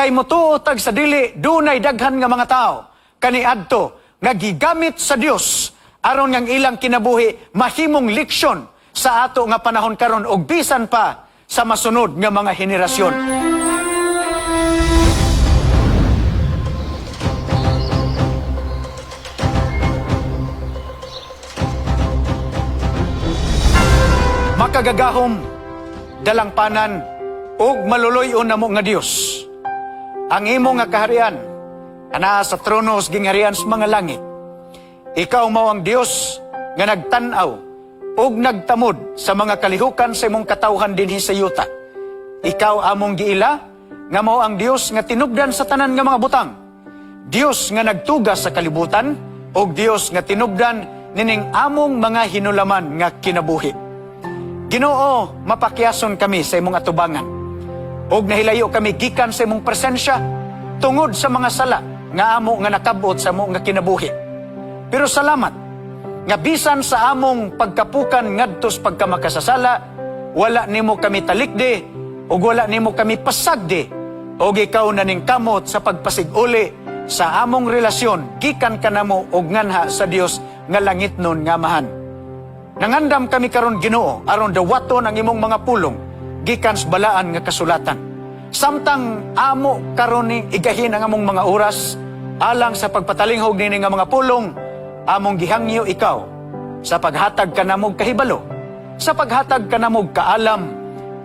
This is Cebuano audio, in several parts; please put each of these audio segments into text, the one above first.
Kay motuo tag sa dili, dunay daghan nga mga tao kaniadto nga gigamit sa Dios aron ngang ilang kinabuhi mahimong leksyon sa ato nga panahon karon og bisan pa sa masunod nga mga henerasyon. Makagagahom, dalangpanan ug maluloy-on namo nga Dios. Ang imo nga kaharian anaa sa trono sa gingharian sa mga langit. Ikaw mao ang Dios nga nagtan-aw ug nagtamod sa mga kalihukan sa imong katawhan dinhi sa yuta. Ikaw among giila nga mao ang Dios nga tinubdan sa tanan nga mga butang. Dios nga nagtugas sa kalibutan ug Dios nga tinubdan nining among mga hinulaman nga kinabuhi. Ginoo, mapakyason kami sa imong atubangan. Ug nahilayo kami gikan sa imong presensya tungod sa mga sala nga amo nga nakabot sa amo nga kinabuhi. Pero salamat nga bisan sa among pagkapukan ngadto sa pagkamakasasala, wala nimo kami talikdi ug wala nimo kami pasagdi, ug ikaw naningkamot sa pagpasig-uli sa among relasyon gikan kanamo ug nganha sa Dios nga langitnon nga Amahan. Nangandam kami karon, Ginoo, aron dawaton ang imong mga pulong gikan sa balaan nga kasulatan. Samtang amo karon ning igahin ang among mga oras alang sa pagpatalinghog nini nga mga pulong, among gihangyo ikaw sa paghatag kanamog kahibalo, sa paghatag kanamog kaalam,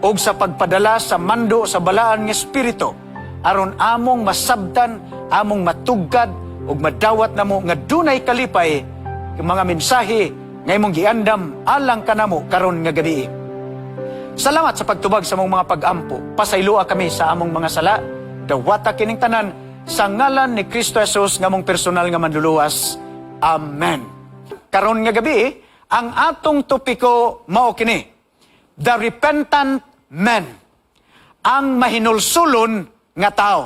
ug sa pagpadala sa mando sa balaan nga Espiritu aron among masabtan, among matugkad ug madawat namo nga dunay kalipay yung mga mensahe nga imong giandam alang kanamo karon nga gabi. Salamat sa pagtubag sa among mga pag-ampo. Pasayloa kami sa among mga sala. Dawata kining tanan sa ngalan ni Kristo Jesus nga among personal nga manluluwas. Amen. Karon nga gabi, ang atong topiko mao kini: The Repentant Man. Ang mahinulsulon nga tao.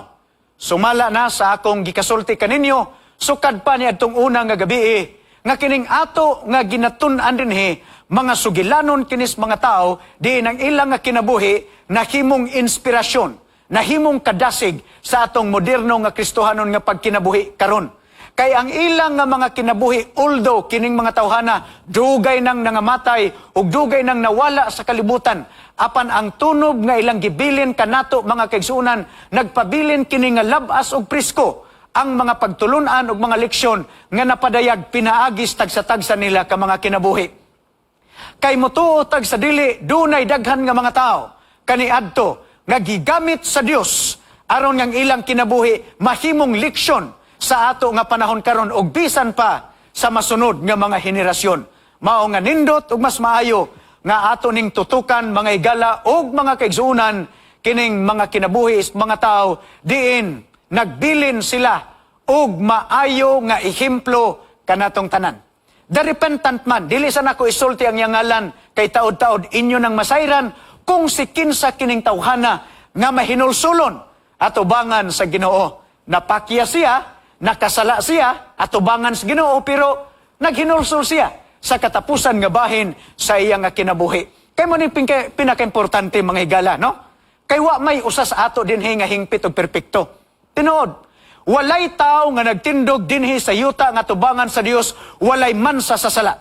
Sumala na sa akong gikasulti kaninyo, sukad pa ni adtong una nga gabi, nga kining ato nga ginatun-an dinhi mga sugilanon kinis mga tao diin ang ilang nga kinabuhi nahimong inspirasyon, nahimong kadasig sa atong moderno nga Kristohanon nga pagkinabuhi karon. Kay ang ilang nga mga kinabuhi, although kining mga tawhana dugay nang nangamatay ug dugay nang nawala sa kalibutan, apan ang tunob nga ilang gibilin kanato, mga kaigsuonan, nagpabilin kini nga labas ug presko ang mga pagtulunan ug mga leksyon nga napadayag pinaagis tagsa-tagsa nila ka mga kinabuhi. Kay motuo tag sa dili, dunay daghan nga mga tao kaniadto nga gigamit sa Dios aron ngang ilang kinabuhi mahimong leksyon sa ato nga panahon karon ug bisan pa sa masunod nga mga henerasyon. Mao nga nindot ug mas maayo nga ato ning tutukan, mga higala ug mga kaigsuonan, kining mga kinabuhi mga tao diin nagbilin sila og maayo nga ehemplo kanatong tanan. The Repentant Man, dili sa nako isulti ang iyang ngalan kay taod-taod inyo nang masayran kung si kinsa kining tawhana nga mahinulsulon atubangan sa Ginoo. Napakya siya, nakasala siya atubangan sa Ginoo, pero naghinulsul siya sa katapusan nga bahin sa iyang nga kinabuhi. Kay mo ni pinaka-importante, mga higala, no? Kay wa may usa sa ato dinhi nga hingpit og perpekto. Tinuod, walay tao nga nagtindog dinhi sa yuta nga tubangan sa Dios walay mansa sa sala.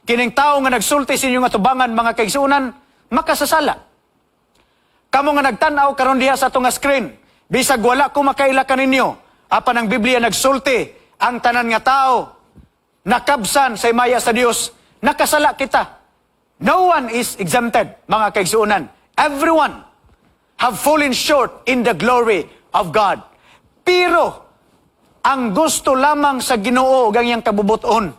Kining tao nga nagsulti sa inyong atubangan, mga kaigsuonan, makasasala. Kamo nga nagtan-aw karon diha sa atong nga screen, bisag wala ko makaila kaninyo, apan ang Biblia nagsulti, ang tanan nga tao nakabsan sa himaya sa Dios, nakasala kita. No one is exempted, mga kaigsuonan. Everyone have fallen short in the glory of God. Pero ang gusto lamang sa Ginoo ug ang iyang kabubuton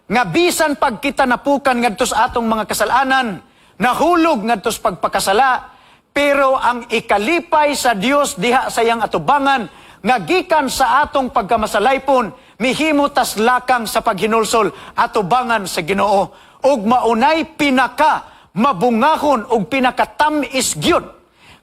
nga bisan pag kita napukan ngadto sa atong mga kasalanan, nahulog ngadto sa pagpakasala, pero ang ikalipay sa Dios diha sa iyang atubangan nga gikan sa atong pagkamasalaypon mihimo tas lakang sa paghinulsol atubangan sa Ginoo, ug maunay pinaka mabungahon ug pinakatam-is gyud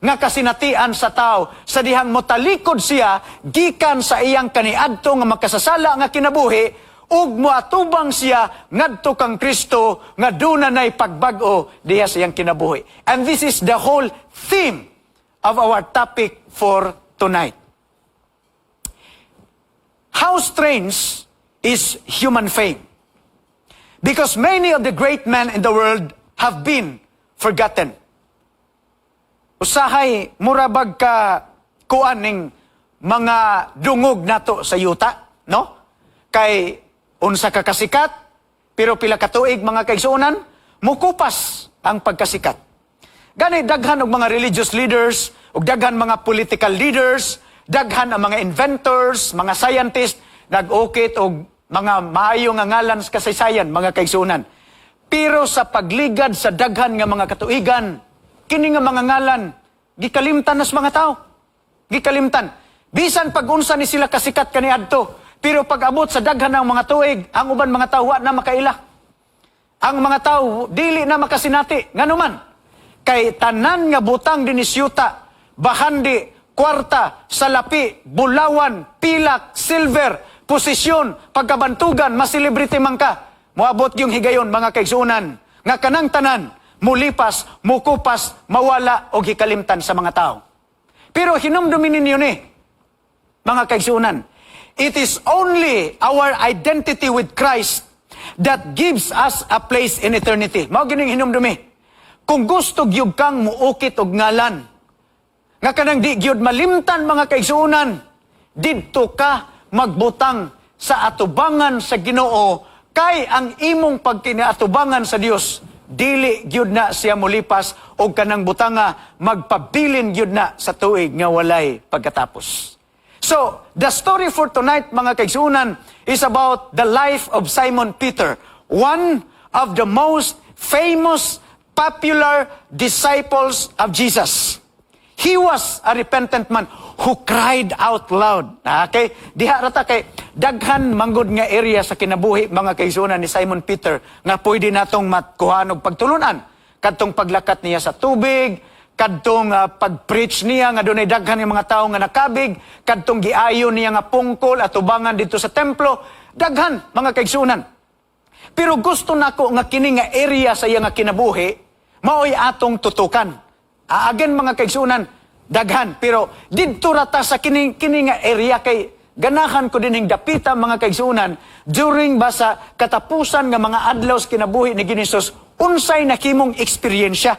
nga kasinatian sa tao sa dihang motalikod siya gikan sa iyang kaniadto nga makasasala nga kinabuhi ug moatubang siya ngadto kang Kristo nga duna nay pagbag-o diha sa iyang kinabuhi. And this is the whole theme of our topic for today. tonight. How strange is human fame? Because many of the great men in the world have been forgotten. Usahay, murabag ka kuan ning mga dungog nato sa yuta, no? Kay unsa ka kasikat, pero pila ka tuig, mga kaigsuonan, mukupas ang pagkasikat. Gani daghan og mga religious leaders, ug daghan mga political leaders, daghan ang mga inventors, mga scientists, nag-ukit og mga maayo nga ngalan sa kasaysayan, mga kaigsuonan. Pero sa pagligad sa daghan nga mga katuigan, kini nga mga ngalan, gikalimtan nas mga tao. Gikalimtan. Bisan pag unsa ni sila kasikat kaniadto, pero pag abot sa daghan ng mga tuig, ang uban mga tao wa na makaila. Ang mga tao dili na makasinati. Ngano man? Kay tanan nga butang dinhi sa yuta, bahandi, kwarta, salapi, bulawan, pilak, silver, posisyon, pagkabantugan, mas-celebrity man ka. Moabot yung higayon, mga kaigsuonan, nga kanang tanan, mulipas, mukupas, mawala o gikalimtan sa mga tao. Pero hinumdumin ninyo ni, mga kaigsuonan, it is only our identity with Christ that gives us a place in eternity. Mao gining hinumdumi. Kung gusto gyud kang muukit og ngalan, nga kanang di gyud malimtan, mga kaigsuonan, didto ka magbutang sa atubangan sa Ginoo, kay ang imong pagkinaatubangan sa Dios, dili gyud na siya mulipas og kanang butanga magpabilin gyud na sa tuig nga walay pagkatapos. So, the story for tonight, mga kaigsuonan, is about the life of Simon Peter, one of the most famous, popular disciples of Jesus. He was a repentant man who cried out loud. Okay? Diha rata kay daghan manggod nga area sa kinabuhi, mga kaigsuonan, ni Simon Peter nga pwede natong matkuhan og pagtulunan. Kadtong paglakat niya sa tubig, kadtong pag-preach niya nga dunay daghan nga mga tawo nga nakabig, kadtong giayo niya nga pungkol atubangan dito sa templo, daghan, mga kaigsuonan. Pero gusto nako nga kini nga area sa iya nga kinabuhi maoy atong tutukan. Again, mga kaigsuonan, daghan, pero didto ra ta sa kini nga area kay ganahan ko dinhing dapita, mga kaigsuonan, during ba sa katapusan nga mga adlaw sa kinabuhi ni Ginoong Hesus, unsay nahimong eksperyensya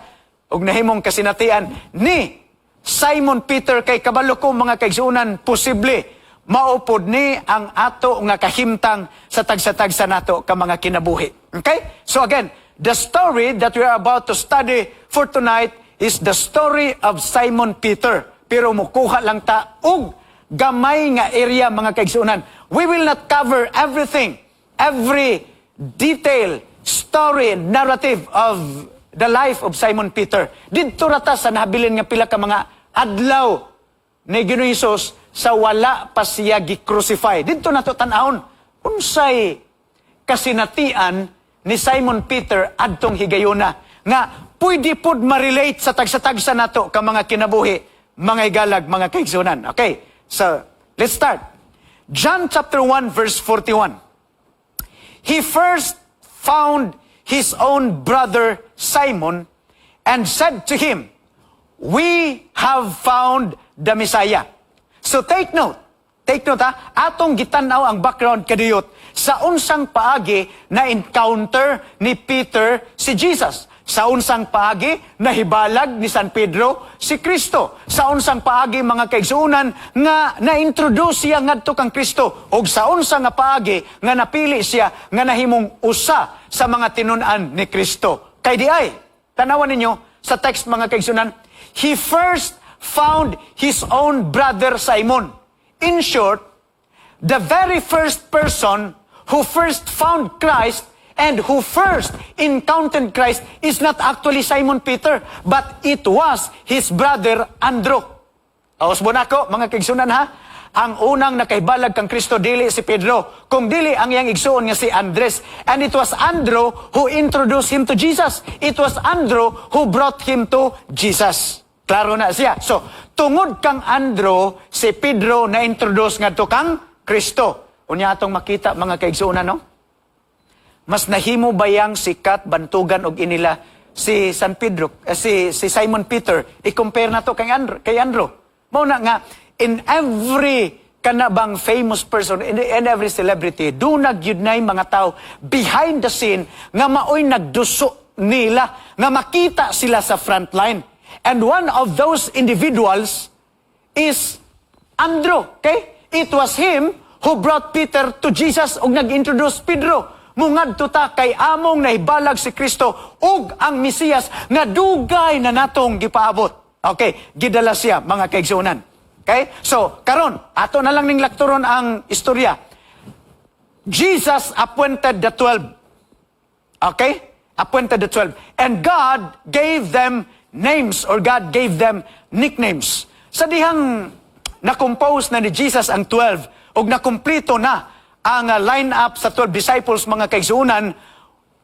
ug nahimong kasinatian ni Simon Peter, kay kabalo ko, mga kaigsuonan, posible maupod ni ang ato nga kahimtang sa tagsa-tagsa nato ka mga kinabuhi. Okay? So again, the story that we are about to study for tonight is the story of Simon Peter. Pero mukuha lang ta og gamay nga area, mga kaigsuonan. We will not cover everything, every detail, story, narrative of the life of Simon Peter. Didto ra ta sa nabilin nga pila ka mga adlaw ni Ginoong Hesus sa wala pa siya gi-crucify. Didto nato tan-awon unsay kasinatian ni Simon Peter adtong higayona nga pwede pod ma-relate sa tagsa-tagsa nato ka mga kinabuhi, mga higalag, mga kaigsuonan. Okay, so let's start. John chapter 1 verse 41. He first found his own brother Simon and said to him, "We have found the Messiah." So take note. Take note ha. Atong gitanaw ang background kadiyot sa unsang paagi na encounter ni Peter si Jesus. Sa unsang paagi nahibalag ni San Pedro si Kristo. Sa unsang paagi, mga kaigsuonan, nga na-introduce siya ngadto kang Kristo ug sa unsa nga paagi nga napili siya nga nahimong usa sa mga tinun-an ni Kristo. Kay di ay, tanawan ninyo sa text, mga kaigsuonan, he first found his own brother Simon. In short, the very first person who first found Christ and who first encountered Christ is not actually Simon Peter, but it was his brother Andrew. Usbon nako, mga kaigsuonan ha, ang unang nakahibalag kang Kristo dili si Pedro, kung dili ang iyang igsuon nga si Andres. And it was Andrew who introduced him to Jesus. It was Andrew who brought him to Jesus. Klaro na siya. So, tungod kang Andrew, si Pedro na-introduce ngadto kang Kristo. Unya atong makita, mga kaigsuonan, no? Mas nahimo bayang sikat, bantugan og inila si San Pedro, eh, si Simon Peter, i-compare na to kay Andrew. Mao na nga In every kanabang famous person, in every celebrity, duna gyud nay mga tao behind the scene nga maoy nagduso nila, nga makita sila sa front line. And one of those individuals is Andrew. Okay? It was him who brought Peter to Jesus ug nag-introduce Pedro. "Mungadto ta kay among nahibalag si Kristo ug ang Mesiyas nga dugay na natong gipaabot." Okay, gidala siya, mga kaigsuonan. Okay? So, karon, ato na lang ning lakturon ang istorya. Jesus appointed the 12. Okay? Appointed the 12. And God gave them names or God gave them nicknames. Sa dihang na-compose na ni Jesus ang 12 ug nakumplito na ang line-up sa 12 disciples, mga kaigsuonan,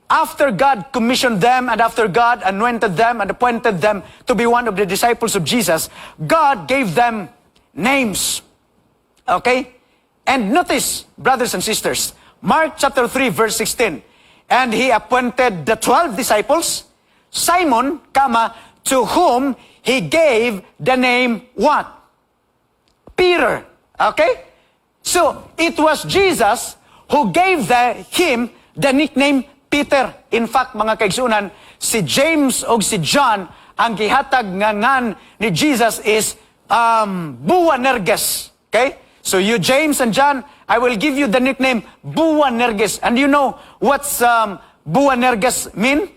after God commissioned them and after God anointed them and appointed them to be one of the disciples of Jesus, God gave them names. Okay? And notice, brothers and sisters, Mark chapter 3, verse 16. "And he appointed the 12 disciples, Simon, comma, to whom he gave the name" what? "Peter." Okay? So, it was Jesus who gave him the nickname Peter. In fact, mga kaigsuonan, si James o si John, ang gihatag nga ngan ni Jesus is Boanerges. Okay? "So you James and John, I will give you the nickname Boanerges." And you know what's Boanerges mean?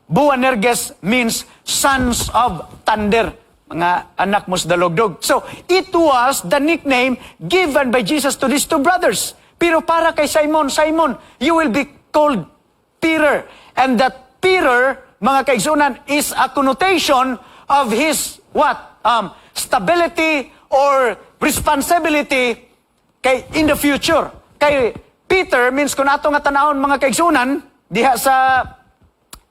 Boanerges means sons of thunder. Mga anak mo sa dalugdog. So, it was the nickname given by Jesus to these two brothers. Pero para kay Simon, "Simon, you will be called Peter." And that Peter, mga kaigsuonan, is a connotation of his what? Stability or responsibility kay in the future. Kay Peter means, kung ato nga tanawon, mga kaigsuonan, diha sa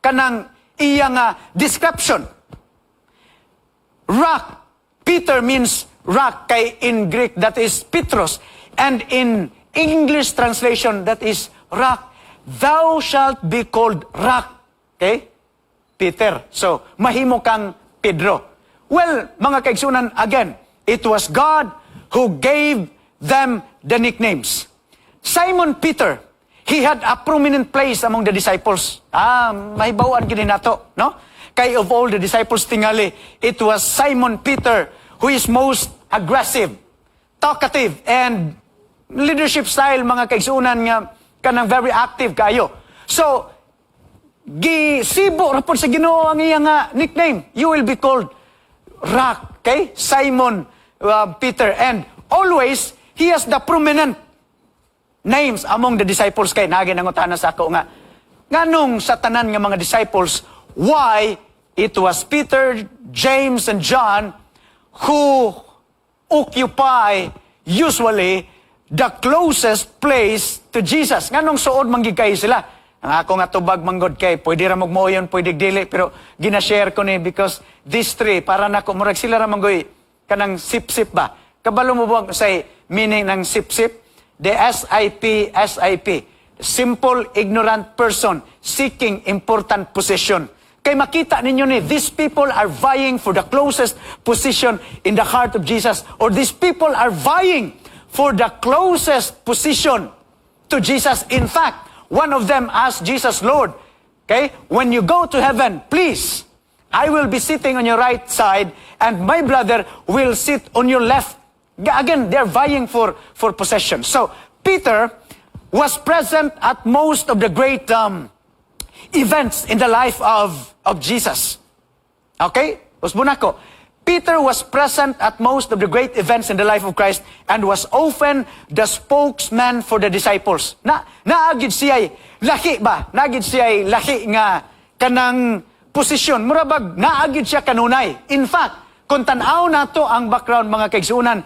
kanang iya nga description. Rock. Peter means rock kay in Greek that is Petros, and in English translation that is rock. "Thou shalt be called rock." Okay? Peter. So, mahimo kang Pedro. Well, mga kaigsuonan, again, it was God who gave them the nicknames. Simon Peter, he had a prominent place among the disciples. Ah, mahibawan gini nato, no? Kay of all the disciples tingali, it was Simon Peter who is most aggressive, talkative, and leadership style, mga kaigsuonan, nga kanang very active kayo. So, gisibo ra pod sa Ginoo ang iya nga nickname. "You will be called Rock." Okay? Simon Peter. And always, he has the prominent names among the disciples. Kay naay nangutana sa ako nga, nganong sa tanan nga mga disciples, why it was Peter, James, and John who occupy usually the closest place to Jesus? Nganong suod man gyud kayo sila? Ang ako nga tubag manggod kay pwede ra magmoyon, pwede dili, pero gina-share ko ni because these three, para nako murag sila ra manggoy kanang sip-sip ba. Kabalo mo ba say meaning ng sip-sip? The SIP SIP. Simple ignorant person seeking important position. Kay makita ninyo ni, these people are vying for the closest position in the heart of Jesus, or these people are vying for the closest position to Jesus. In fact, one of them asked Jesus, "Lord, okay, when you go to heaven, please, I will be sitting on your right side and my brother will sit on your left." Again, they're vying for possession. So, Peter was present at most of the great events in the life of Jesus. Okay? Usbon nako. Peter was present at most of the great events in the life of Christ and was often the spokesman for the disciples. Na naa gyud siya lahi ba? Naa gyud siya lahi nga kanang posisyon. Mura bag naa gyud siya kanunay. In fact, kung tan-aw nato ang background, mga kaigsuonan,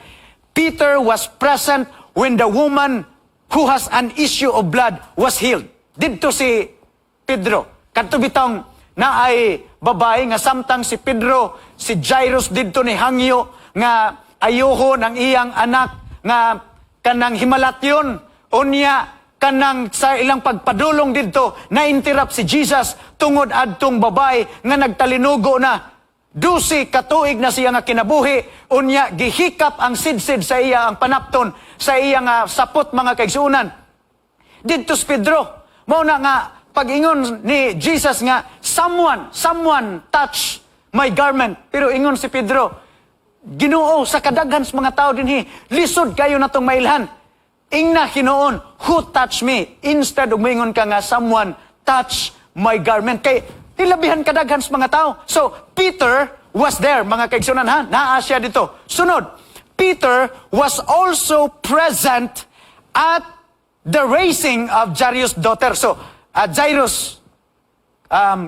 Peter was present when the woman who has an issue of blood was healed. Didto si Pedro. Kadto bitong naay babae nga samtang si Pedro, si Jairus didto ni hangyo nga ayuhon ang iyang anak nga kanang himalatyon, unya kanang sa ilang pagpadulong didto, na-interrupt si Jesus tungod adtong babae nga nagtalinugo na. 12 katuig na siya nga kinabuhi, unya gihikap ang sidsid sa iya, ang panapton sa iya nga sapot, mga kaigsuonan. Didto si Pedro, mao na nga pag-ingon ni Jesus nga someone touch my garment." Pero ingon si Pedro, "Ginoo, sa kadaghan sa mga tao dinhi, lisod kayo natong mailhan. Ingna hinuon, 'Who touch me?' Instead og moingon ka nga, 'Someone touch my garment.'" Kay hilabihan kadaghan sa mga tao. So, Peter was there, mga kaigsuonan ha. Naa siya didto. Sunod, Peter was also present at the raising of Jairus' daughter. So, Jairus'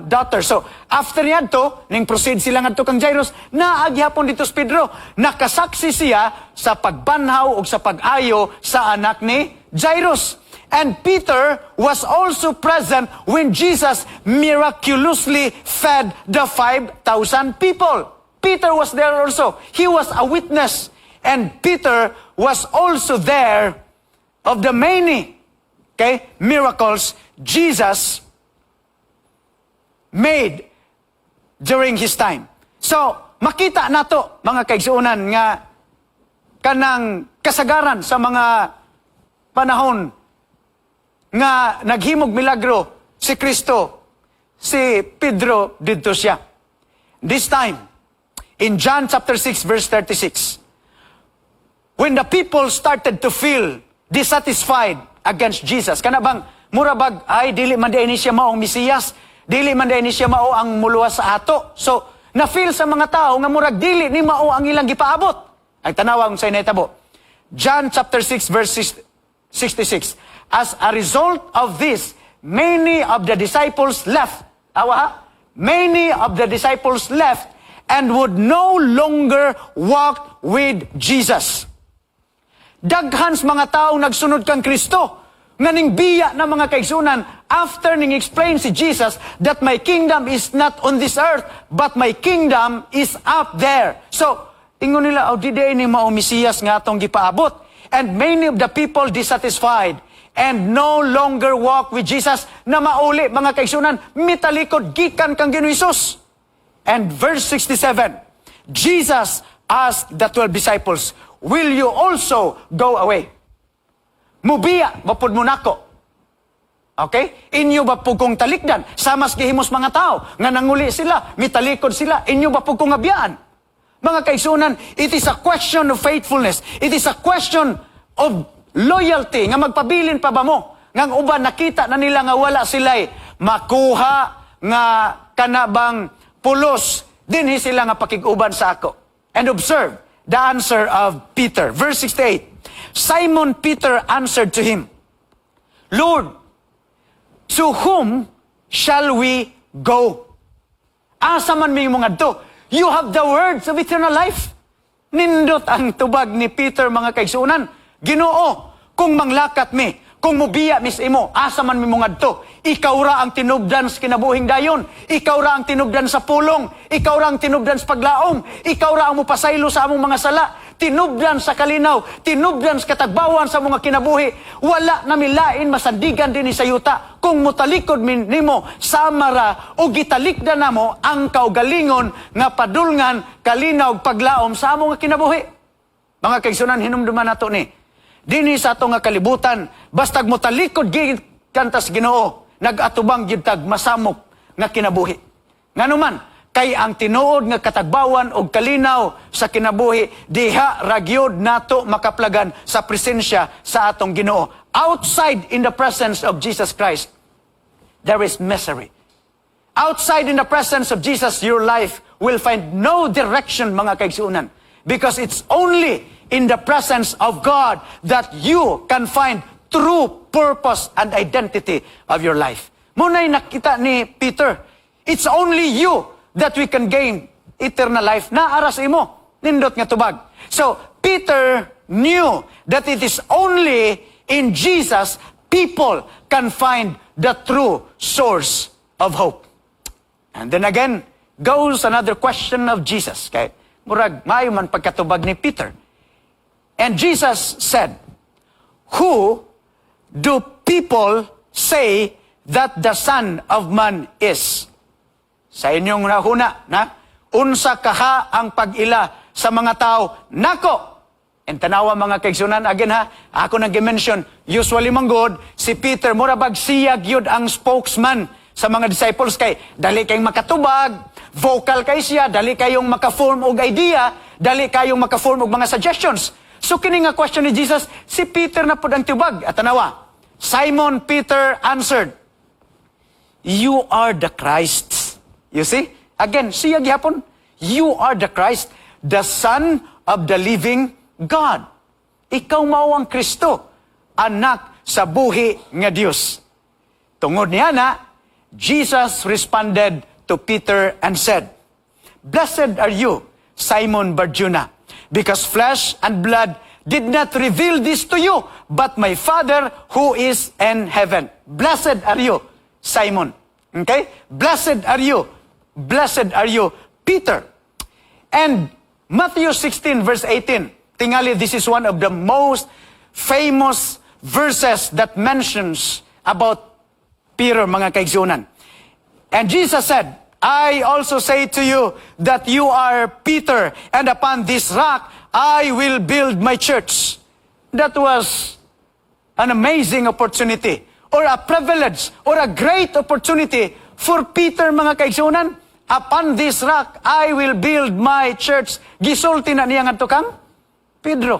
daughter. So, after niadto, ning proceed sila ngadto kang Jairus, naa gihapon didto si Pedro. Nakasaksi siya sa pagbanhaw o sa pag-ayo sa anak ni Jairus. And Peter was also present when Jesus miraculously fed the 5,000 people. Peter was there also. He was a witness. And Peter was also there of the many, okay, miracles Jesus made during his time. So, makita nato, mga kaigsuonan, nga kanang kasagaran sa mga panahon nga naghimog milagro si Kristo, si Pedro didto siya. This time, in John chapter 6 verse 36, when the people started to feel dissatisfied against Jesus, kana bang mura bag ay dili man diay ni siya maong Mesiyas, dili man diay ni siya mao ang muluwas sa ato. So, na-feel sa mga tao nga murag dili ni mao ang ilang gipaabot. Ay tanawa kung unsay nahitabo. John chapter 6 verse 66. As a result of this, many of the disciples left. Awa ha? Many of the disciples left and would no longer walk with Jesus. Daghan sa mga tao nagsunod kang Kristo nga ning biya na, mga kaigsuonan, after ning explain si Jesus that my kingdom is not on this earth, but my kingdom is up there. So, ingon nila, "Oh, di ni mao Mesiyas nga atong gipaabot." And many of the people dissatisfied and no longer walk with Jesus, na mauli, mga kaigsuonan, mitalikod gikan kang Ginoong Hesus. And verse 67, Jesus asked the 12 disciples, "Will you also go away?" Mubiya ba pud mo nako? Okay? Inyo ba pud kong talikdan? Samas gihimos mga tao nga nanguli sila, mitalikod sila, inyo ba pud kong abiyaan? Mga kaigsuonan, it is a question of faithfulness. It is a question of loyalty nga magpabilin pa ba mo? Nga ang uban nakita na nila nga wala sila'y makuha nga kanabang pulos, dinhi sila nga pakig-uban sa ako. And observe the answer of Peter. Verse 68. Simon Peter answered to him, "Lord, to whom shall we go?" Asa man mi mangadto? You have the words of eternal life. Nindot ang tubag ni Peter, mga kaigsuonan. "Ginoo, kung manglakat mi, kung mubiya mis imo, asa man mi mongadto? Ikaw ra ang tinubdan sa kinabuhing dayon. Ikaw ra ang tinubdan sa pulong. Ikaw ra ang tinubdan sa paglaom. Ikaw ra ang mupasaylo sa among mga sala. Tinubdan sa kalinaw, tinubdan sa katagbawan sa mga kinabuhi. Wala na milain masandigan dinhi sa yuta. Kung mutalikod min nimo, sama ra o gitalikdan namo ang kaugalingon nga padulngan, kalinaw, paglaom sa among nga kinabuhi." Mga kaigsuonan, hinumduman nato ni. Dinhi sa ato nga kalibutan, bastag motalikod gid kantas Ginoo, nag-atubang gyud tag masamok nga kinabuhi. Nganuman, kay ang tinuod nga katagbawan og kalinaw sa kinabuhi, diha ra gyud nato makaplagan sa presensya sa atong Ginoo. Outside in the presence of Jesus Christ, there is misery. Outside in the presence of Jesus, your life will find no direction, mga kaigsuonan. Because it's only in the presence of God that you can find true purpose and identity of your life. Mao na'y nakita ni Peter. It's only you that we can gain eternal life. Naa ra sa imo. Nindot nga tubag. So, Peter knew that it is only in Jesus people can find the true source of hope. And then again, goes another question of Jesus. Kay murag maayo man pagkatubag ni Peter. And Jesus said, "Who do people say that the Son of Man is?" Sa inyong hunahuna, na? Unsa kaha ang pag-ila sa mga tao nako? And tanawa, mga kaigsunan, again ha, ako nang mention, usually man gud, si Peter, mura bag siya gyud ang spokesman sa mga disciples kay dali kayong makatubag, vocal kay siya, dali kayong maka-form og idea, dali kayong maka-form og mga suggestions. So kini nga question ni Jesus, si Peter na pud ang tubag. At tanawa, Simon Peter answered, "You are the Christ." You see? Again, siya gihapon. "You are the Christ, the Son of the living God." Ikaw mao ang Kristo, anak sa buhi nga Dios. Tungod niya na, Jesus responded to Peter and said, "Blessed are you, Simon Barjona, because flesh and blood did not reveal this to you, but my Father who is in heaven." Blessed are you, Simon. Okay? Blessed are you. Blessed are you, Peter. And Matthew 16 verse 18. Tingali, this is one of the most famous verses that mentions about Peter, mga kaigsunan. And Jesus said, "I also say to you that you are Peter, and upon this rock I will build my church." That was an amazing opportunity or a privilege or a great opportunity for Peter, mga kaigsunan. "Upon this rock, I will build my church." Gisulti na niya ngadto kang Pedro.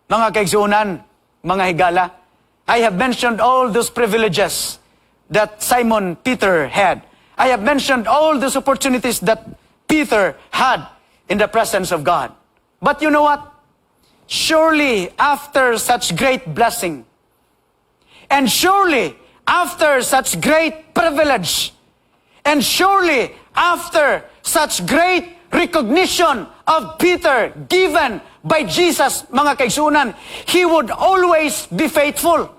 Mga kaigsunan, mga higala, I have mentioned all those privileges that Simon Peter had. I have mentioned all those opportunities that Peter had in the presence of God. But you know what? Surely after such great blessing, and surely after such great privilege, and surely after such great recognition of Peter given by Jesus, mga kaigsunan, he would always be faithful.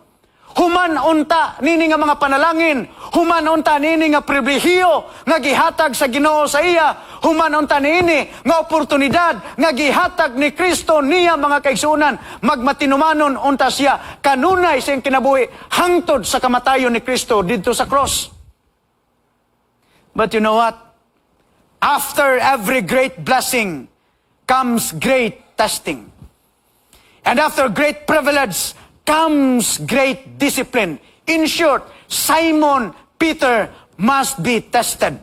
Human unta nini nga mga panalangin, human unta nini nga pribilehiyo nga gihatag sa Ginoo sa iya, human unta niini nga oportunidad nga gihatag ni Kristo niya, mga kaigsunan, magmatinumanon unta siya kanunay sa iyang kinabuhi hangtod sa kamatayon ni Kristo didto sa cross. But you know what? After every great blessing comes great testing. And after great privilege comes great discipline. In short, Simon Peter must be tested.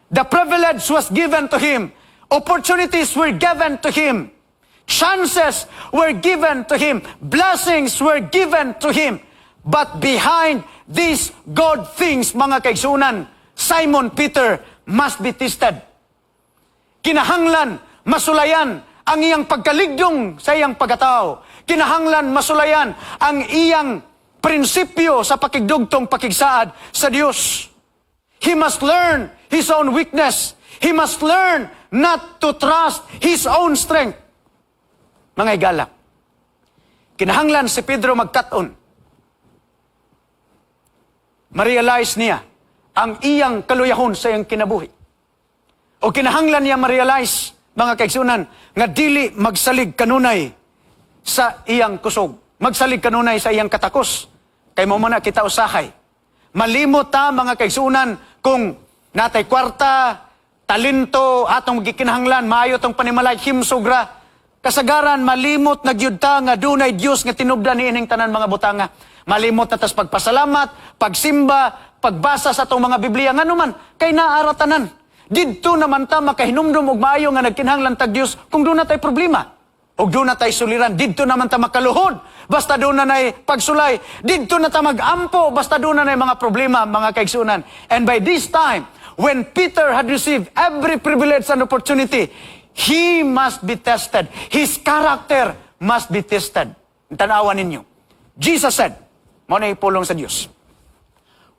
The privilege was given to him. Opportunities were given to him. Chances were given to him. Blessings were given to him. But behind these good things, mga kaigsunan, Simon Peter must be tested. Kinahanglan masulayan ang iyang pagkaligdong sa iyang pagkatao. Kinahanglan masulayan ang iyang prinsipyo sa pakigdugtong pakigsaad sa Dios. He must learn his own weakness. He must learn not to trust his own strength. Mga higala, kinahanglan si Pedro magkat-on. Ma-realize niya ang iyang kaluyahon sa iyang kinabuhi. O kinahanglan niya ma-realize, mga kaigsunan, nga dili magsalig kanunay sa iyang kusog. Magsalig kanunay sa iyang katakos. Kay mao man na kita usahay. Malimot ta, mga kaigsunan, kung natay kwarta, talento, atong gikinahanglan, maayo tong panimalay, himsog ra. Kasagaran, malimot na gyud ta nga dunay Dios nga tinubdan niining tanan mga butanga. Malimot na tas pagpasalamat, pagsimba, pagbasa sa atong mga Biblia, ngano man kay naa ra tanan. Didto naman ta makahinumdum og maayo nga nagkinahanglan tag Dios kung duna tay problema. Og duna tay suliran, didto naman ta makaluhod basta duna nay pagsulay. Didto na ta magampo basta duna nay mga problema, mga kaigsunan. And by this time, when Peter had received every privilege and opportunity, he must be tested. His character must be tested. Tanawan ninyo. Jesus said, mao na pulong sa Dios,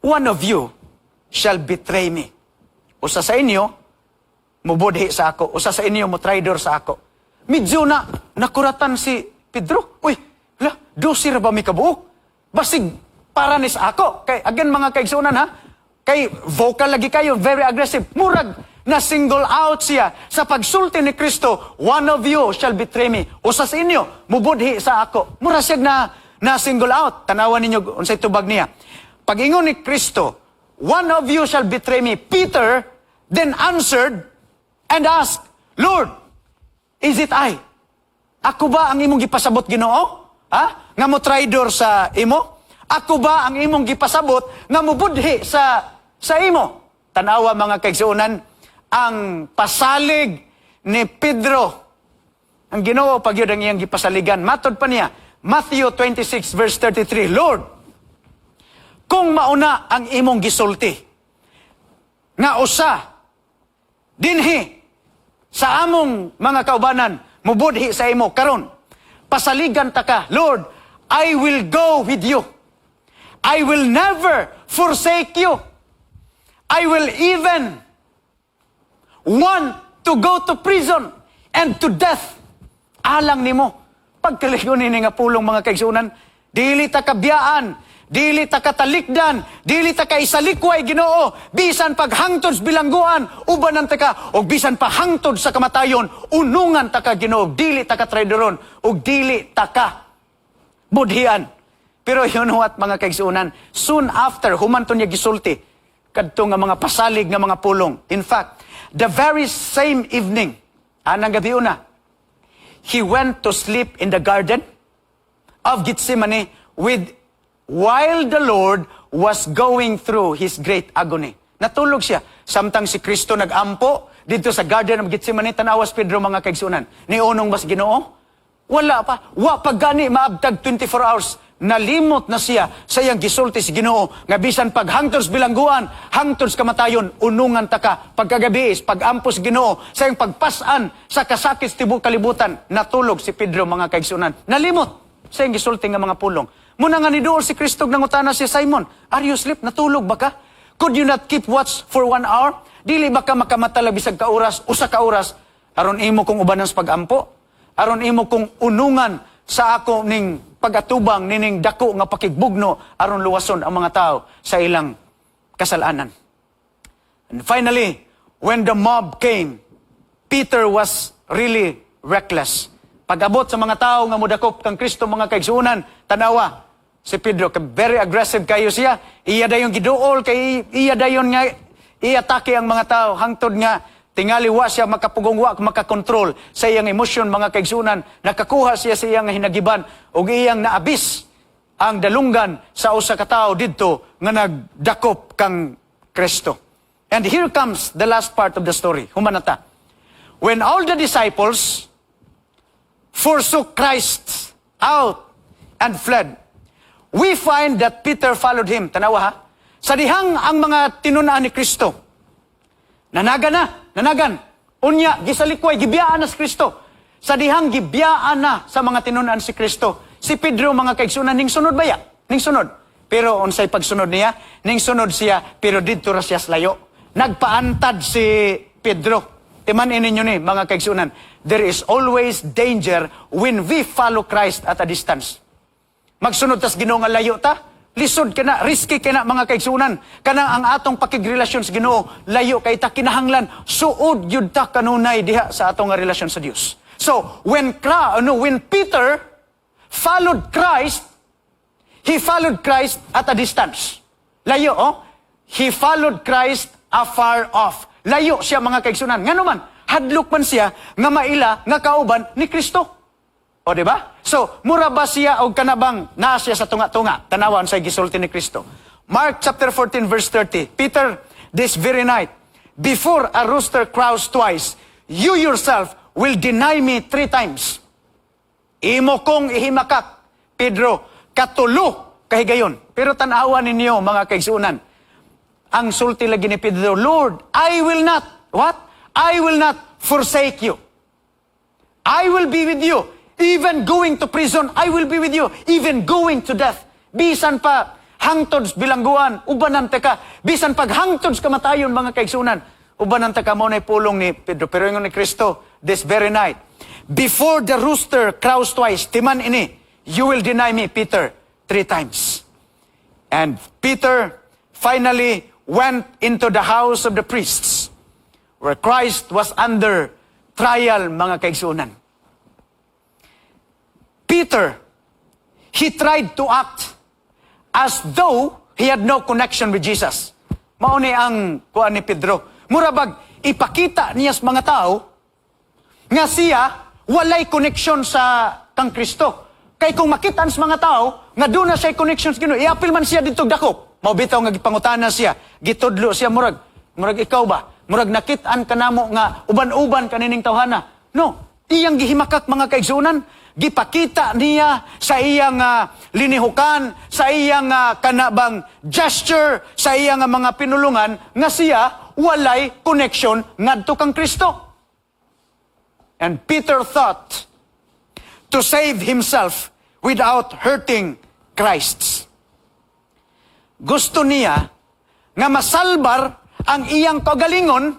"One of you shall betray me." Usa sa inyo, mubudhi sa ako. Usa sa inyo, mo-traidor sa ako. Medyo na nakuratan si Pedro. Uy, la, 12 ra ba mi kabuok? Basig para ni sa ako. Kay, again, mga kaigsunan ha, kay vocal lagi kayo, very aggressive. Murag na single out siya sa pagsulti ni Kristo, "One of you shall betray me." Usa sa inyo, mubudhi sa ako. Mura siya na single out. Tanawan ninyo unsay tubag niya. Pag-ingon ni Kristo, "One of you shall betray me," Peter then answered and asked, "Lord, is it I?" Ako ba ang imong gipasabot, Ginoo? Ha? Nga mo traidor sa imo? Ako ba ang imong gipasabot nga mubudhi sa imo? Tanawa, mga kaigsuonan, ang pasalig ni Pedro. Ang Ginoo pa gyud ang iyang gipasaligan. Matod pa niya, Matthew 26 verse 33, "Lord, kung mauna ang imong gisulti, nga usa dinhi sa among mga kaubanan mubudhi sa imo karon, pasaligan ta ka, Lord, I will go with you. I will never forsake you. I will even want to go to prison and to death alang nimo." Pagkaligon nini nga pulong, mga kaigsuonan, dili ta kabiyaan, dili ta katalikdan, dili ta kaisalikway, Ginoo, bisan paghangtod sa bilangguan, ubanan ta ka, og bisan pahangtod sa kamatayon, unungan ta ka, Ginoo, dili ta ka traidoron, ug dili ta ka budhian. Pero you know what, mga kaigsuonan, soon after, human to niya gisulti kadto nga mga pasalig nga mga pulong. In fact, the very same evening, anang gabi una, he went to sleep in the garden of Gethsemane with while the Lord was going through his great agony. Natulog siya. Samtang si Kristo nagampo dito sa Garden of Gethsemane, tanawas Pedro, mga kaigsuonan. Niunong bas Ginoo? Wala pa. Wa pa gani maabtag 24 hours. Nalimot na siya sa iyang gisulti sa Ginoo nga bisan paghangtod sa bilangguan, hangtod sa kamatayon, unungan ta ka. Pagkagabi is pagampo sa Ginoo sa iyang pagpasan sa kasakit sa tibuok kalibutan, natulog si Pedro, mga kaigsuonan. Nalimot sa iyang gisulti nga mga pulong. Muna nga niduol si Kristo, nangutana si Simon, "Are you asleep? Natulog ba ka? Could you not keep watch for one hour? Dili ba ka makamatala bisag ka oras, usa ka oras, aron imo kong ubanan sa pagampo? Aron imo kong unungan sa ako ning pagatubang nining dako nga pakigbugno aron luwason ang mga tao sa ilang kasalanan?" And finally, when the mob came, Peter was really reckless. Pag-abot sa mga tao nga mudakop kang Kristo, mga kaigsuonan, tanawa, si Pedro, very aggressive kayo siya. Iya dayon giduol, kay iya dayon nga iatake ang mga tao, hangtod nga tingali wa siya makapugong, wa makakontrol sa iyang emosyon, mga kaigsuonan. Nakakuha siya sa iyang hinagiban ug iyang naabis ang dalunggan sa usa ka tawo didto nga nagdakop kang Kristo. And here comes the last part of the story. Humanata. When all the disciples forsook Christ out and fled, we find that Peter followed him. Tanawa ha. Sa dihang ang mga tinun-an ni Kristo, nanagan na, nanagan. Unya, gisalikway, gibiyaan na si Kristo. Sa dihang gibiyaan na sa mga tinun-an si Kristo, si Pedro, mga kaigsuonan, ning sunod baya? Ning sunod. Pero unsay pagsunod niya? Ning sunod siya, pero didto ra siya sa layo. Nagpaantad si Pedro. Timan ninyo ni, mga kaigsuonan, there is always danger when we follow Christ at a distance. Magsunod tas Ginoo nga layo ta, lisod ka na, risky ka na, mga kaigsuonan. Kanang ang atong pakigrelasyon sa Ginoo, layo kay ta, kinahanglan suod gyud ta kanunay diha sa atong nga relasyon sa Dios. So, when no, when Peter followed Christ, he followed Christ at a distance. Layo, oh. He followed Christ afar off. Layo siya, mga kaigsuonan. Ngano man, hadlok man siya nga maila nga kauban ni Kristo. O, di ba? So, mura ba siya og kanabang naa siya sa tunga-tunga? Tanawan sa gisulti ni Kristo. Mark chapter 14 verse 30. "Peter, this very night, before a rooster crows twice, you yourself will deny me three times." Imo kong ihimakak, Pedro, katulo kahigayon. Pero tanawa ninyo, mga kaigsuonan, ang sulti lagi ni Pedro, "Lord, I will not, what? I will not forsake you. I will be with you. Even going to prison, I will be with you. Even going to death." Bisan pa hangtod sa bilangguan, ubanan ta ka. Bisan pag hangtod sa kamatayon, mga kaigsuonan, ubanan ta ka. Mao na pulong ni Pedro. Pero ingon ni Kristo, "This very night, before the rooster crows twice, timan ini, you will deny me, Peter, three times." And Peter finally went into the house of the priests where Christ was under trial, mga kaigsuonan. Peter, he tried to act as though he had no connection with Jesus. Mao ni ang kuan ni Pedro. Mura bag ipakita niya sa mga tao nga siya walay connection sa kang Kristo. Kay kung makita sa mga tao nga duna siya connection sa Ginoo, iapil man siya didto dakop. Mao bitaw nga gipangutana siya, gitudlo siya, murag ikaw ba? Murag nakit-an kanamo nga uban-uban kanining tawhana. No, iyang gihimakak, mga kaigsunan, gipakita niya sa iyang linihukan, sa iyang kanabang gesture, sa iyang mga pinulungan nga siya walay connection ngadto kang Kristo. And Peter thought to save himself without hurting Christ. Gusto niya nga masalbar ang iyang kagalingon,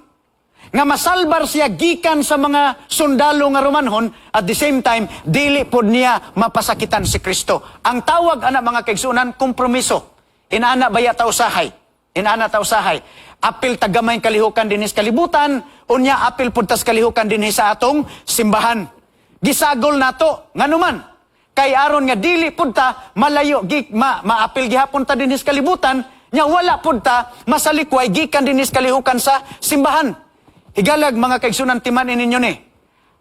nga masalbar siya gikan sa mga sundalo nga Romanhon, at the same time, dili pod niya mapasakitan si Kristo. Ang tawag ana, mga kaigsunan, kompromiso. Inana baya ta usahay? Inana ta usahay. Apil ta gamay kalihukan dinhi sa kalibutan, unya apil pud tas kalihukan dinhi sa atong simbahan. Gisagol nato nganuman kay aron nga dili pud ta malayo gi, maapil gihapon ta dinhi sa kalibutan, nya wala pud ta masalikway gikan dinhi sa kalihukan sa simbahan. Higalag, mga kaigsunan, timan ninyo ni.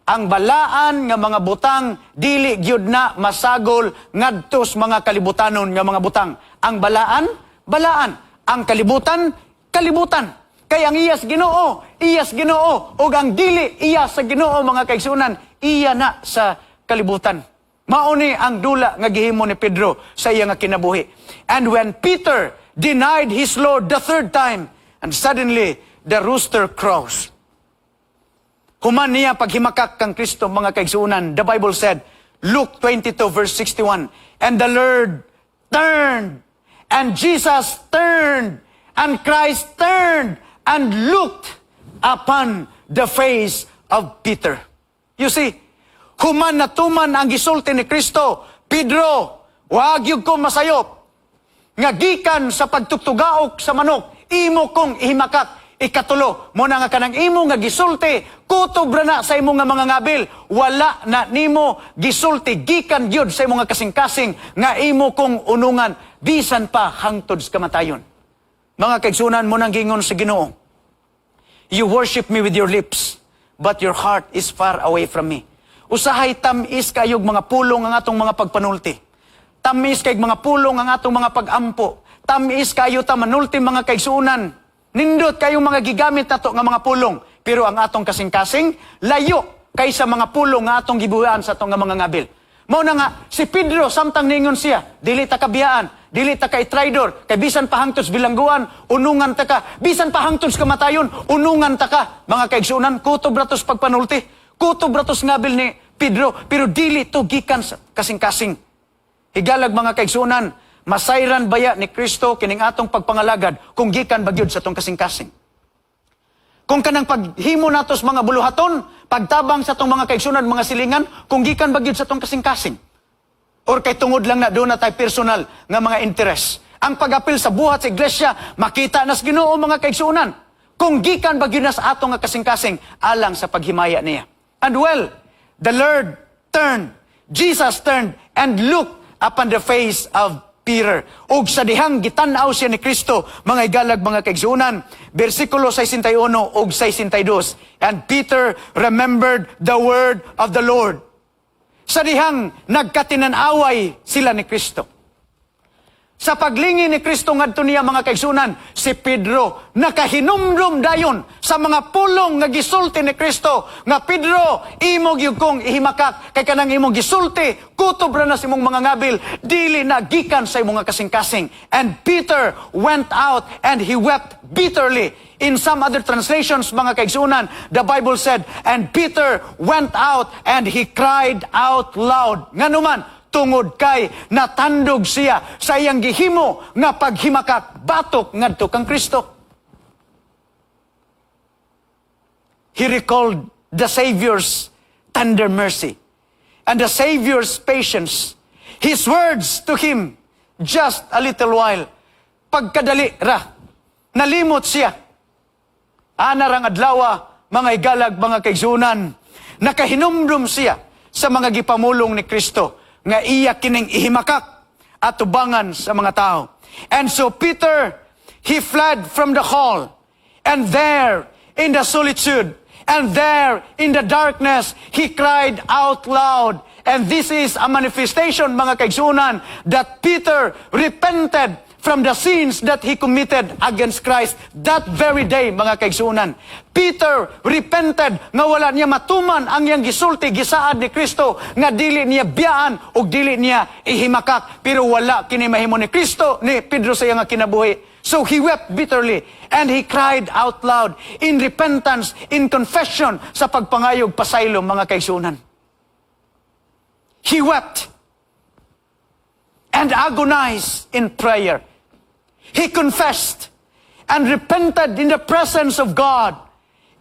Ang balaan nga mga butang dili gyud na masagol ngadto sa mga kalibutanon nga mga butang. Ang balaan, balaan. Ang kalibutan, kalibutan. Kay ang iyas Ginoo, iyas Ginoo, ug ang dili iya sa Ginoo, mga kaigsunan, iya na sa kalibutan. Mao ni ang dula nga gihimo ni Pedro sa iya nga kinabuhi. And when Peter denied his Lord the third time, and suddenly the rooster crows. Human niya paghimakak kang Kristo, mga kaigsunan, the Bible said, Luke 22 verse 61, "And the Lord turned, and Jesus turned, and Christ turned, and looked upon the face of Peter." You see, human natuman ang gisulti ni Kristo, "Pedro, wag gyud ko masayop nga gikan sa pagtugtugaok sa manok, imo kong ihimakak ikatulo." Mao na nga kanang imo nga gisulti, kutob ra na sa imo nga mga ngabil, wala na nimo gisulti gikan gyud sa imo nga kasing-kasing nga imo kong unungan bisan pa hangtod sa kamatayon. Mga kaigsunan, mao nang gingon sa Ginoo, "You worship me with your lips, but your heart is far away from me." Usahay tamis kayog mga pulong ang atong mga pagpanulti. Tamis kayog mga pulong ang atong mga pagampo. Tamis kayo ta manulti, mga kaigsunan. Nindot kayong mga gigamit nato nga mga pulong. Pero ang atong kasing-kasing, layo kaysa mga pulong nga atong gibuhian sa atong nga mga ngabil. Mao na nga, si Pedro, samtang ningon siya, "Dili ta kabiyaan, dili ta kay traidor, kay bisan pa hangtod sa bilangguan, unungan ta ka, bisan pa hangtod sa kamatayon, unungan ta ka." Mga kaigsunan, kutob ra to's pagpanulti, kutob ra to's ngabil ni Pedro, pero dili to gikan sa kasing-kasing. Higalag, mga kaigsunan, masayran baya ni Kristo kining atong pagpangalagad kung gikan ba gyud sa atong kasing-kasing? Kung kanang paghimo nato sa mga buluhaton, pagtabang sa atong mga kaigsunan, mga silingan, kung gikan ba gyud sa atong kasing-kasing? Or kay tungod lang na duna tay personal nga mga interes? Ang pag-apil sa buhat sa iglesia, makita nas Ginoo, mga kaigsunan. Kung gikan ba gyud na sa atong nga kasing-kasing alang sa paghimaya niya. And well, the Lord turned, Jesus turned and looked upon the face of Peter. Ug sa dihang gitan-aw siya ni Kristo, mga igalag, mga kaigsunan, versikulo 61 ug 62. "And Peter remembered the word of the Lord." Sa dihang nagkatinan-away sila ni Kristo. Sa paglingi ni Kristo ngadto niya, mga kaigsunan, si Pedro nakahinumdum dayon sa mga pulong nga gisulti ni Kristo nga, "Pedro, imo gyud kong ihimakak kay kanang imong gisulti, kutob ra na sa imong mga ngabil, dili na gikan sa imong nga kasing-kasing." And Peter went out and he wept bitterly. In some other translations, mga kaigsunan, the Bible said, "And Peter went out and he cried out loud." Nganuman? Tungod kay natandog siya sa iyang gihimo nga paghimakak batok ngadto kang Kristo. He recalled the Savior's tender mercy and the Savior's patience. His words to him, "Just a little while." Pagkadali ra, nalimot siya. Ana rang adlawa, mga igalag, mga kaigsunan, nakahinumdum siya sa mga gipamulong ni Kristo nga iya kining ihimakak at tubangan sa mga tao. And so Peter, he fled from the hall, and there in the solitude, and there in the darkness, he cried out loud. And this is a manifestation, mga kaigsunan, that Peter repented from the sins that he committed against Christ that very day, mga kaigsunan. Peter repented nga wala niya matuman ang iyang gisulti, gisaad ni Kristo nga dili niya biyaan ug dili niya ihimakak. Pero wala kini mahimo ni Kristo, ni Pedro sa iyang kinabuhi. So he wept bitterly and he cried out loud in repentance, in confession, sa pagpangayog pasaylo, mga kaigsunan. He wept and agonized in prayer. He confessed and repented in the presence of God.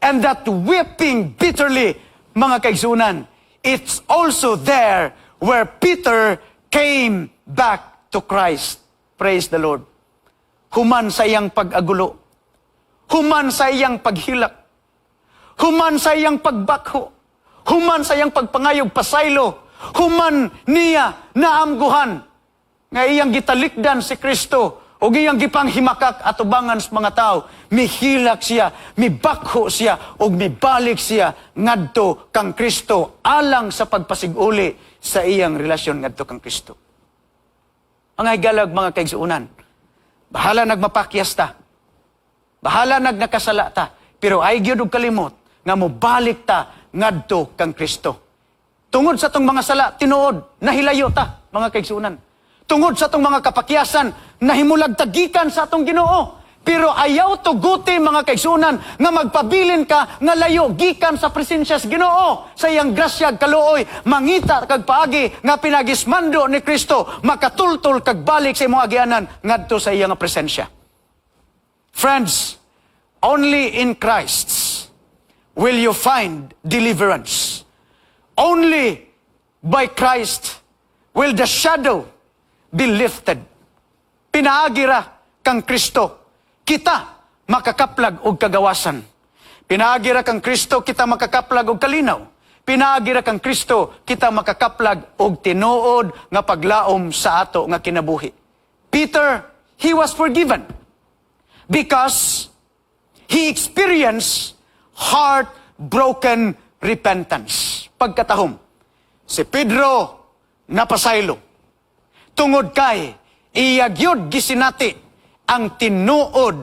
And that weeping bitterly, mga kaigsunan, it's also there where Peter came back to Christ. Praise the Lord. Human sa iyang pag-agulo, human sa iyang paghilak, human sa iyang pagbakho, human sa iyang pagpangayog pasaylo, human niya naamguhan nga iyang gitalikdan si Kristo ug iyang gipanghimakak atubangan sa mga tao, mihilak siya, mibakho siya, ug mibalik siya ngadto kang Kristo alang sa pagpasiguli sa iyang relasyon ngadto kang Kristo. Mga higalag, mga kaigsuonan, bahala nagmapakyas ta, bahala nagnakasala ta, pero ay gyud og kalimot nga mobalik ta ngadto kang Kristo. Tungod sa atong mga sala, tinuod, nahilayo ta, mga kaigsuonan. Tungod sa atong mga kapakyasan, nahimulag ta gikan sa atong Ginoo. Pero ayaw tuguti, mga kaigsuonan, nga magpabilin ka nga layo gikan sa presensya sa Ginoo. Sa iyang grasya ug kaluoy, mangita kag paagi nga pinaagis mando ni Kristo, makatultol kag balik sa imong agianan ngadto sa iyang presensya. Friends, only in Christ will you find deliverance. Only by Christ will the shadow be lifted. Pinaagi ra kang Kristo, kita makakaplag og kagawasan. Pinaagi ra kang Kristo, kita makakaplag og kalinaw. Pinaagi ra kang Kristo, kita makakaplag og tinuod nga paglaom sa ato nga kinabuhi. Peter, he was forgiven because he experienced heart-broken repentance. Pagkatahom, si Pedro napasaylo tungod kay iya gyud gisinati ang tinuod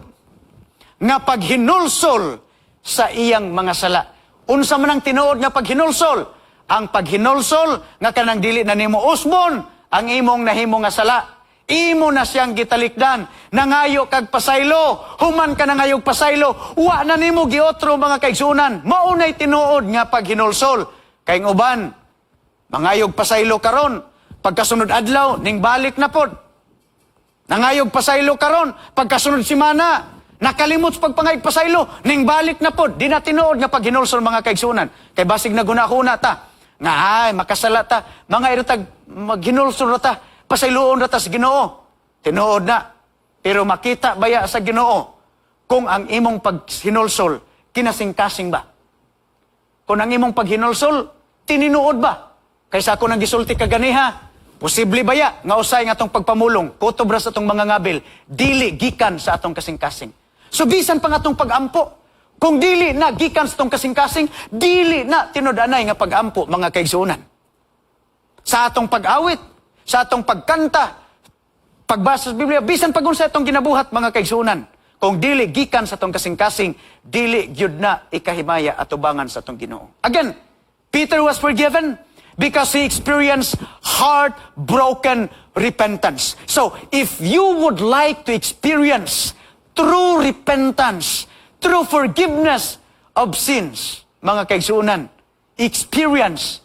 nga paghinulsol sa iyang mga sala. Unsa man ang tinuod nga paghinulsol? Ang paghinulsol nga kanang dili na nimo usbon ang imong nahimo nga sala. Imo na siyang gitalikdan. Nangayo kag pasaylo. Human ka nangayog pasaylo, wa na nimo giotro, mga kaigsunan. Maunay tinuod nga paghinulsol. Kay ang uban, mangayog pasaylo karon, pagkasunod adlaw, ning balik na pod. Nangayog pasaylo karon, pagkasunod simana, nakalimot sa pagpangayog pasaylo, ning balik na pod. Di na tinuod nga paghinulsol, mga kaigsunan. Kay basig naghuna-huna ta nga ay makasala ta, mga iratag maghinulsol ra ta, pasayloon ra ta sa Ginoo. Tinuod na. Pero makita baya sa Ginoo kung ang imong paghinulsol kinasingkasing ba? Kung ang imong paghinulsol tininuod ba? Kaysa ako nang gisulti kaganiha, posible baya nga usay nga atong pagpamulong, kutob ra sa atong mga ngabil, dili gikan sa atong kasing-kasing. So bisan pa nga atong pagampo, kung dili na gikan sa atong kasing-kasing, dili na tinud-anay nga pagampo, mga kaigsuonan. Sa atong pag-awit, sa atong pagkanta, pagbasa sa Biblia, bisan pag unsa atong ginabuhat, mga kaigsuonan, kung dili gikan sa atong kasing-kasing, dili gyud na ikahimaya atubangan sa atong Ginoo. Again, Peter was forgiven because he experienced heart-broken repentance. So, if you would like to experience true repentance, true forgiveness of sins, mga kaigsuonan, experience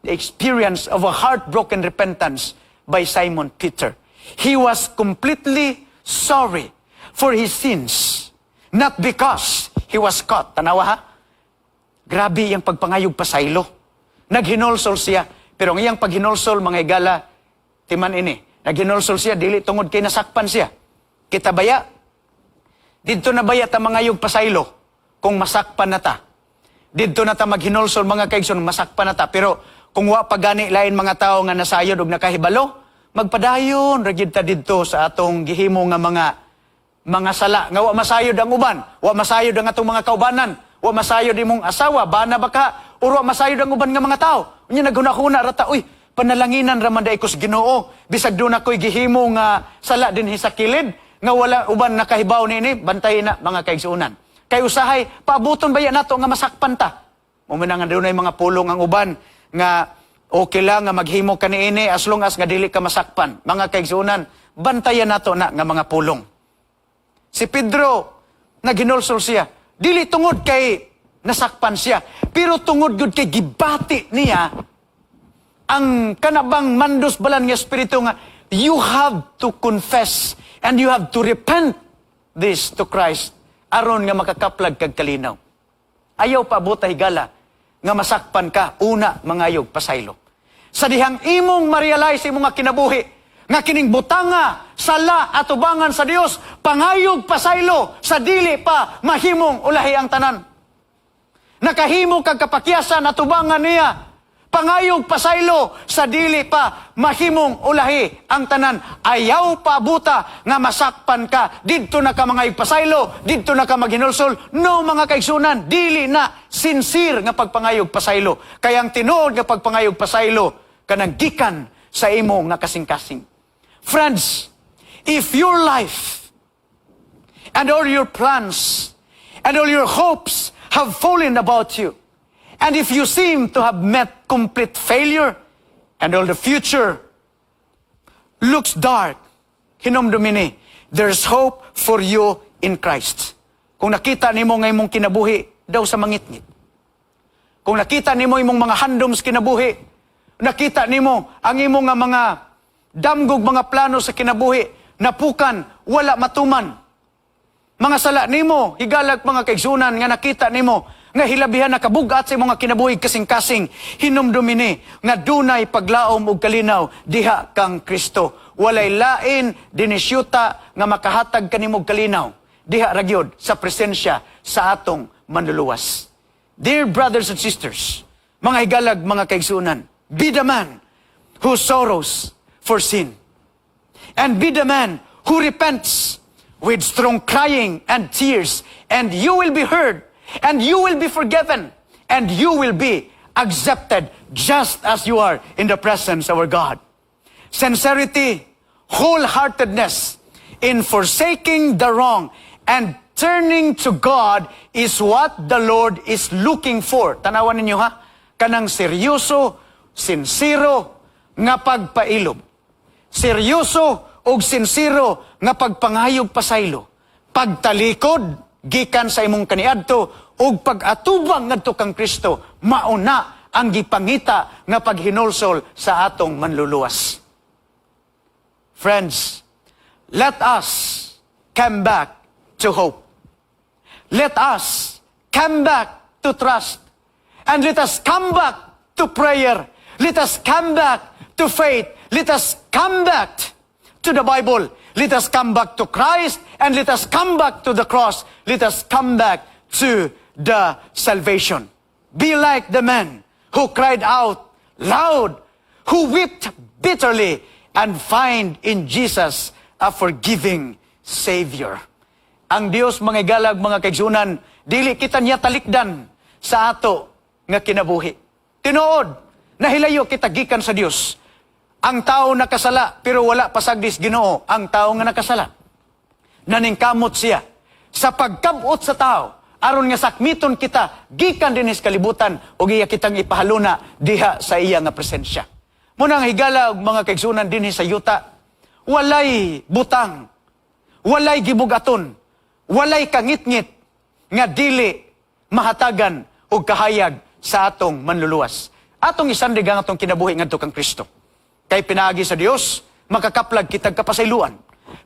the experience of a heartbroken repentance by Simon Peter. He was completely sorry for his sins, not because he was caught. Tanawa ha? Grabe yung pagpangayog pasaylo. Naghinulsol siya. Pero ang iyang paghinulsol, mga higala, timan ini. Naghinulsol siya, dili tungod kay nasakpan siya. Kita baya? Didto na baya ta mangayog pasaylo kung masakpan na ta? Didto na ta maghinulsol, mga kaigsoon, masakpan na ta? Pero kung wa pa gani lain mga tao nga nasayod og nakahibalo, magpadayon ra gyud ta didto sa atong gihimo nga mga Mga sala nga wa masayod ang uban, wa masayod ang atong mga kaubanan, wa masayod imong asawa, bana ba ka, or wa masayod ang uban nga mga tao. Unya naghuna-huna ra ta, "Uy, panalanginan ra man diay ko sa Ginoo, bisag duna ko'y gihimo nga sala dinhi sa kilid nga wala uban nakahibaw niini." Bantay na, mga kaigsuonan. Kay usahay paabuton baya nato nga masakpan ta. Mao man nga dunay mga pulong ang uban nga okay lang nga maghimo ka niini as long as nga dili ka masakpan. Mga kaigsuonan, bantayan nato na nga mga pulong. Si Pedro, naghinulsol siya. Dili tungod kay nasakpan siya, pero tungod gud kay gibati niya ang kanabang mandos balan nga espiritu nga you have to confess and you have to repent this to Christ aron nga makakaplag kag kalinaw. Ayaw paabota, higala, nga masakpan ka, una mangayog pasaylo. Sa dihang imong ma-realize imong nga kinabuhi, nga kining butanga, sala atubangan sa Dios, pangayog pasaylo sa dili pa mahimong ulahi ang tanan. Nakahimo kag kapakyasan atubangan niya. Pangayog pasaylo sa dili pa mahimong ulahi ang tanan. Ayaw paabuta nga masakpan ka. Didto na ka mga pasaylo, didto na ka maghinulsol. No, mga kaigsuonan, dili na sincere nga pagpangayog pasaylo. Kaya ang tinuod nga pagpangayog pasaylo kanang gikan sa imo nga kasing-kasing. Friends, if your life and all your plans and all your hopes have fallen about you, and if you seem to have met complete failure and all the future looks dark, hinumdumi ni, there's hope for you in Christ. Kung nakita nimo nga imong kinabuhi daw sa mangitngit, kung nakita nimo imong mga handom sa kinabuhi, nakita nimo ang imong nga mga damgog mga plano sa kinabuhi, napukan, wala matuman. Mga sala nimo, higalag, mga kaigsuonan, nga nakita nimo, nga hilabihan nakabugat sa imong nga kinabuhi kasing-kasing, hinumdumi ni nga dunay paglaom ug kalinaw diha kang Kristo. Walay lain dinhi syuta nga makahatag kanimo og kalinaw. Diha ra gyud sa presensya sa atong Manluluwas. Dear brothers and sisters, mga higalag, mga kaigsuonan, be the man who sorrows for sin. And be the man who repents with strong crying and tears, and you will be heard, and you will be forgiven, and you will be accepted just as you are in the presence of our God. Sincerity, wholeheartedness in forsaking the wrong and turning to God is what the Lord is looking for. Tanawan ninyo ha, kanang seryoso, sinsero nga pagpailob. Seryoso og sinsero nga pagpangayog pasaylo. Pagtalikod gikan sa imong kaniadto ug pag-atubang ngadto kang Kristo, mauna ang gipangita nga paghinulsol sa atong Manluluwas. Friends, let us come back to hope. Let us come back to trust. And let us come back to prayer. Let us come back to faith. Let us come back to the Bible. Let us come back to Christ and let us come back to the cross. Let us come back to the salvation. Be like the man who cried out loud, who wept bitterly, and find in Jesus a forgiving Savior. Ang Dios, mga igalag, mga kaigsuonan, dili kita niya talikdan sa ato nga kinabuhi. Tinuod, nahilayo kita gikan sa Dios. Ang tao nakasala, pero wala pasagdi sa Ginoo ang tao nga nakasala. Naningkamot siya sa pagkabot sa tao aron nga sakmiton kita gikan dinhi sa kalibutan ug iya kitang ipahaluna diha sa iya nga presensya. Mao nang, higala ug mga kaigsuonan, dinhi sa yuta, walay butang, walay gibugaton, walay kangitngit nga dili mahatagan og kahayag sa atong Manluluwas. Atong isandig ang atong kinabuhi ngadto kang Kristo. Kay pinaagi sa Dios, makakaplag kitag kapasayloan.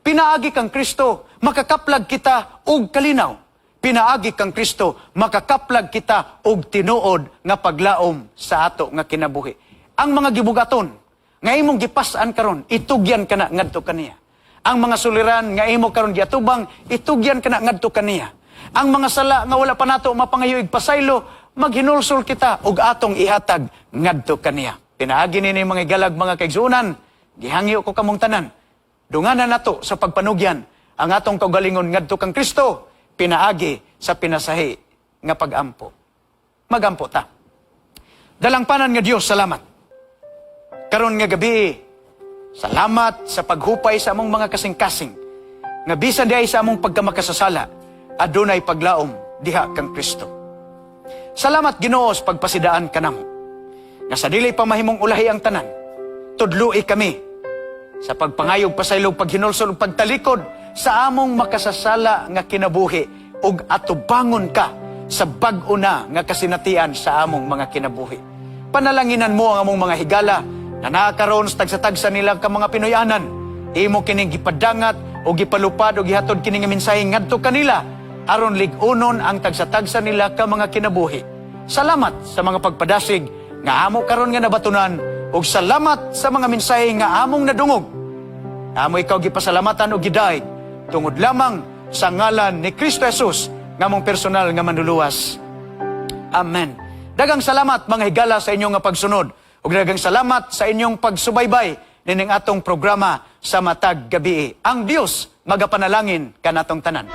Pinaagi kang Kristo, makakaplag kita og kalinaw. Pinaagi kang Kristo, makakaplag kita og tinuod nga paglaom sa ato nga kinabuhi. Ang mga gibugaton nga imong gipas-an karon, itugyan kana ngadto kaniya. Ang mga suliran nga imo karon giatubang, itugyan kana ngadto kaniya. Ang mga sala nga wala pa nato mapangayoig pasaylo, maghinulsol kita ug atong ihatag ngadto kaniya. Pinaagi nini, mga igalag, mga kaigsuonan, gihangyo ko kamong tanan. Dunganan nato sa pagpanugyan Ang atong kaugalingon ngadto kang Kristo pinaagi sa pinasahi nga pagampo. Magampo ta. Dalangpanan nga Dios, salamat. Karon nga gabi, salamat sa paghupay sa among mga kasing-kasing. Nga bisan diay sa among pagkamakasasala, adunay paglaom diha kang Kristo. Salamat, Ginoo, sa pagpasidaan kanamo. Nga sa dili pa mahimong ulahi ang tanan, tudloi kami sa pagpangayog, pasaylo, paghinulsol ug pagtalikod sa among makasasala nga kinabuhi ug atubangon ka sa bag-o na nga kasinatian sa among mga kinabuhi. Panalanginan mo ang among mga higala na nakaroon sa tagsa-tagsa nila ka mga Pinoyanan. Imo kining gipadangat o gipalupad o gihatod kini nga mensahe ngadto kanila aron lig-unon ang tagsa-tagsa nila ka mga kinabuhi. Salamat sa mga pagpadasig nga amo karon nga nabatunan ug salamat sa mga mensahe nga among nadungog. Amo ikaw gipasalamatan ug gidaig tungod lamang sa ngalan ni Kristo Jesus nga among personal nga manluluwas. Amen. Daghang salamat, mga higala, sa inyong nga pagsunod ug daghang salamat sa inyong pagsubaybay nining atong programa sa matag gabi. Ang Dios magapanalangin kanatong tanan.